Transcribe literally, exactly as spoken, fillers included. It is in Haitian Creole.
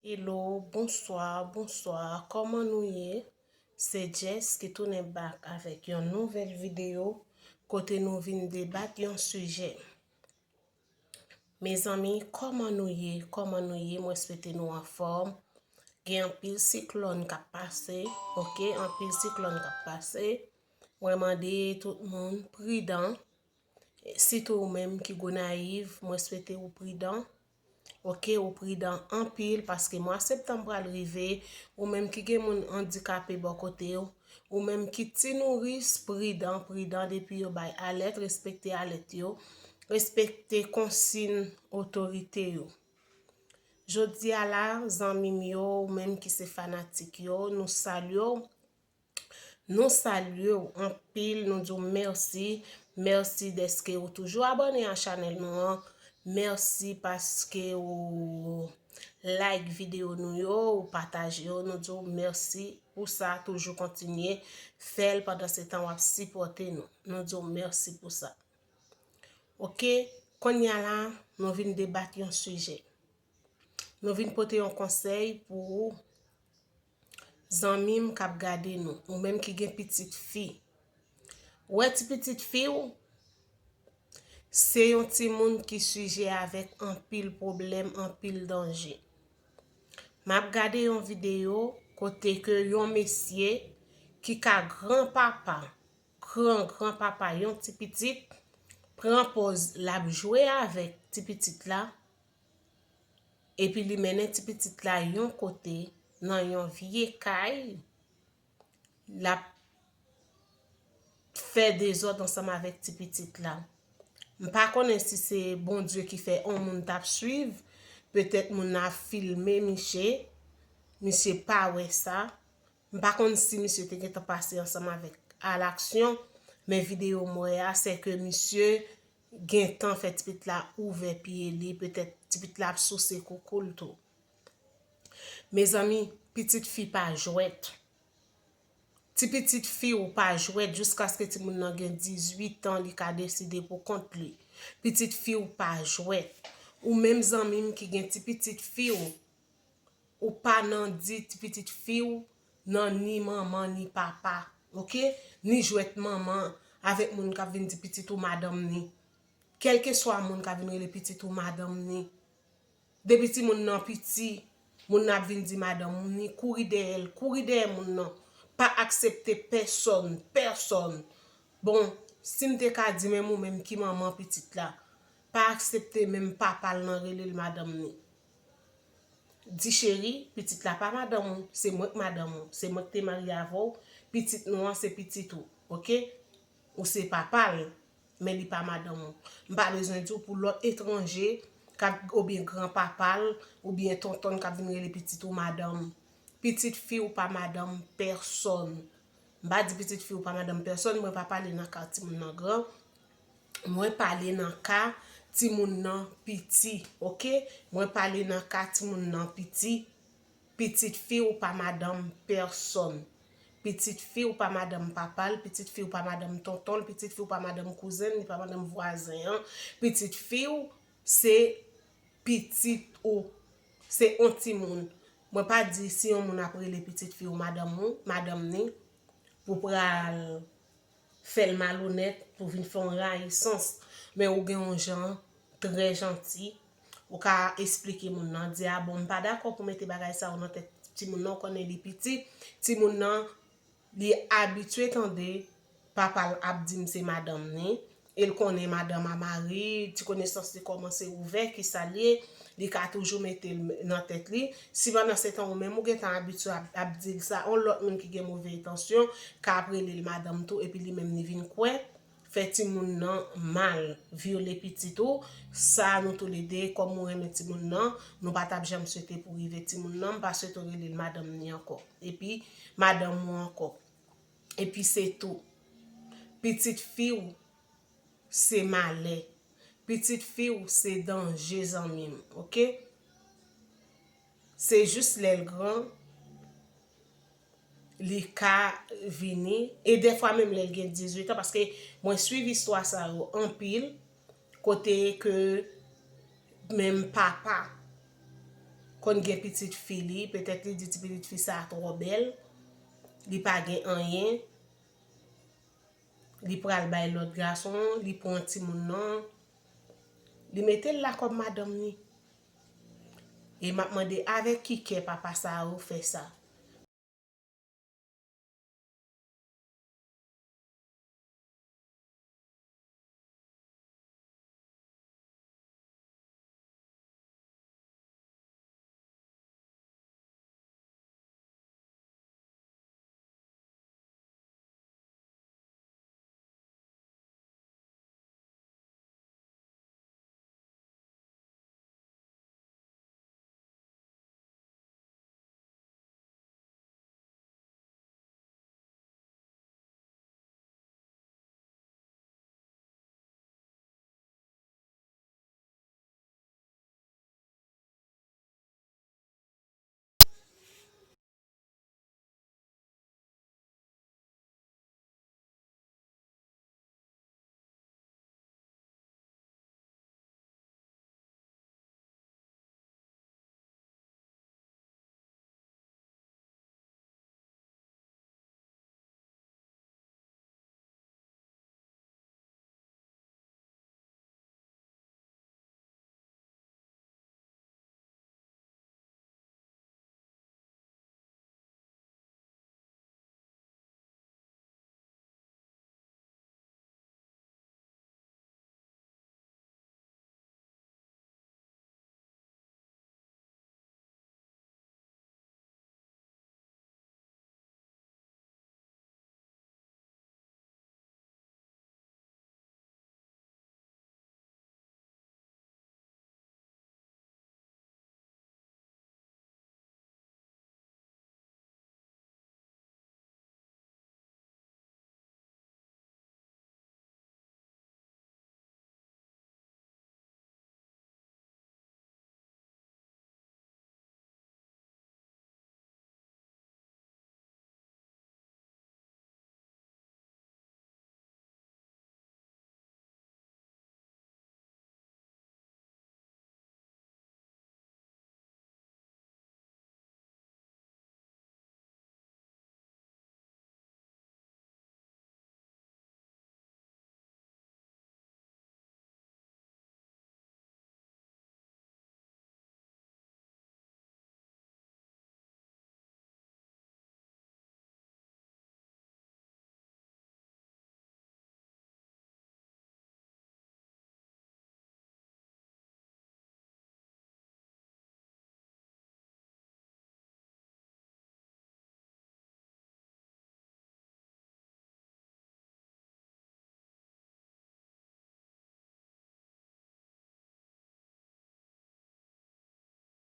Hello, bonswa, bonswa, kòman nou ye? Se Jess ki tounen back avèk yon nouvèl videyo kote nou vin debat yon sijè. Mezanmi, kòman nou ye? Kòman nou ye? Mwen swete nou anfòm. Gen anpil siklòn k ap pase, oke? Anpil siklòn k ap pase. Mwen mande tout moun pridan. Sitou ou menm ki Gonayiv, mwen swete ou pridan. Oke, ou pridan anpil paske mwa septanm pral rive. Ou menm ki gen moun andikape bò kote w, ou menm ki ti nouris, pridan, pridan depi yo bay alèt, respekte alèt yo, respekte konsin otorite yo. Jodi a la, zanmi m yo, ou menm ki se fanatik yo, nou salye w. Nou salye w anpil, nou di w mèsi. Mèsi dèske ou toujou abòne a chanèl nou an. Mèsi paske ou like videyo nou yo, ou pataje yo. Nou di w mèsi pou sa, toujou kontinye fè l pandan se tan w ap sipòte nou. Nou di w mèsi pou sa. Oke, kounye a la, nou vin debat yon sijè. Nou vin pote yon konsèy pou ou, zanmi m k ap gade nou, ou menm ki gen pitit fi. Ou wè ti pitit fi w, se yon timoun ki sijè avèk anpil pwoblèm, anpil danje. M ap gade yon videyo kote ke yon mesye ki ka granpapa, gran granpapa yon ti pitit, pran pòz l ap jwe avèk ti pitit la, epi li mennen ti pitit la yon kote nan yon vye kay, l ap fè dezòd ansanm avèk ti pitit la. M pa konnen si se Bondye ki fè on moun t ap swiv, petèt moun nan ap filme misye, misye pa wè sa. M pa konn si misye te gentan pase ansanm avèk alaksyon, men videyo m wè a, se ke misye gentan fè ti pitit la ouvè pye li, petèt ti pitit la ap souse koukou l tou. Mezanmi, pitit fi pa jwèt. Ti pitit fi w pa jwèt jiskaske timoun nan gen dizuit an, li ka deside pou kont li. Pitit fi w pa jwèt. Ou menm zanmi m ki gen ti pitit fi w, ou pa nan di ti pitit fi w nan ni manman ni papa, oke? Ni jwèt manman avèk moun k ap vin di pitit ou madanm ni. Kèlkeswa moun k ap vin rele pitit ou madanm ni. Depi timoun nan piti, moun nan ap vin di madanm ou ni, kouri dèyè l, kouri dèyè moun nan. Pa aksepte pèsòn, pèsòn. Bon, si m te ka di menm ou menm ki manman pitit la, pa aksepte menm papa l nan rele l madanm ni. Di cheri, pitit la pa madanm ou, se mwen k madanm ou, se mwen k te marye avè w, pitit nou an se pitit ou, oke? Ou se papa l, men li pa madanm ou. M pa bezwen di w pou lòt etranje k ap, oubyen granpapa l, oubyen tonton l k ap vin rele pitit ou madanm. Pitit fi w pa madanm pèsòn. M pa di pitit fi w pa madanm pèsòn, mwen pa pale nan ka timoun nan gran. Mwen pale nan ka timoun nan piti, oke? Mwen pale nan ka timoun nan piti. Pitit fi w pa madanm pèsòn. Pitit fi w pa madanm papa l, pitit fi w pa madanm tonton l, pitit fi w pa madanm kouzen l, li pa madanm vwazen an. Pitit fi w se pitit ou, se on timoun. Mwen pa di si yon moun ap rele pitit fi w madanm ou, madanm ni, pou pral fè l malonèt, pou vin fè yon rayisans. Men ou gen yon jan trè janti, ou ka esplike moun nan, di a bon, m pa dakò pou mete bagay sa yo nan tèt timoun nan, ou konnen li piti, timoun nan, li abitye tande papa l ap di m se madanm ni, e l konnen madanm a mari, ti konesans li kòmanse ouvè, ki sa l ye, li ka toujou mete l nan tèt li. Si pandan se tan ou menm ou gentan abitye ap, ap di l sa, yon lòt moun ki gen move entansyon ka ap rele l madanm tou, epi li menm li vin kwè, fè timoun nan mal, vyole pitit ou, sa nou toulede, kòm ou renmen timoun nan, nou pa t ap janm swete pou rive timoun nan, m pa swete w rele l madanm ni ankò, epi madanm ou ankò. Epi se tou. Pitit fi w, se malè. Pitit fi w, se danje, zanmi m, oke? Se jis lè l gran, li ka vini. E dèfwa menm lè l gen dizuit an, paske mwen swiv istwa sa yo anpil, kote ke menm papa, Konn gen pitit fi li, petèt li di ti pitit fi sa a twò bèl, li pa gen anyen, li pral bay lòt gason, li pran timoun nan, li mete l la kòm madanm li. E m ap mande avèk ki kè papa sa yo fè sa.